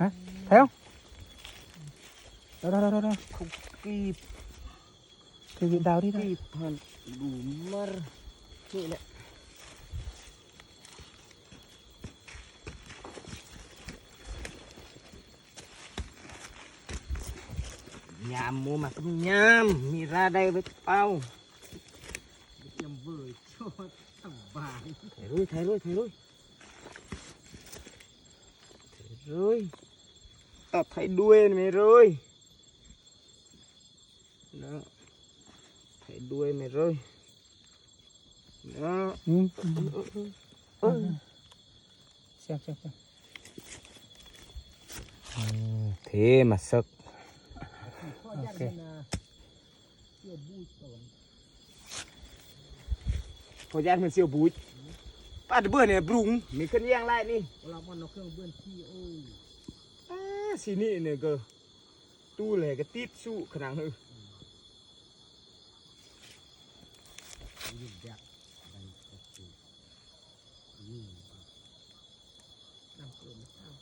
ຮະ ແຖວ ດາວ ດາວ ດາວ ດາວ ເຂົາກີບ ຄືດາວນີ້ນະ ກີບຫັ້ນ ດູມາ ນີ້ແຫຼະ ຍາມໝູມາກັບຍາມ ມີລາໄດ້ໄວ້ເປົ່າ ຍາມເວີຍ ສະບາຍ ຖ່າຍລຸຍ ຖ່າຍລຸຍ ຖ່າຍລຸຍ ຖ່າຍລຸຍ ຕັດຖ່າຍດ້ວຍແມ່ເອີຍ ເນາະ ຖ່າຍດ້ວຍແມ່ເອີຍ ເນາະ ອືມ ເອີ ເອີ ເອີ ແຊບໆ ອືມ ເທມາເສິກ ໂອເຄ ພໍຢ້ານມັນສຽວບູດ ປາດເບິ່ນນີ້ບຣູງ ມີຂຶ້ນຢ່າງຫຼາຍນີ້ ອາ ຊິນີ້ນີ້ກໍ ຕູ້ແລກະຕິດສຸຂະໜາດເຮີ ນ້ຳເກືອມັນເອົາ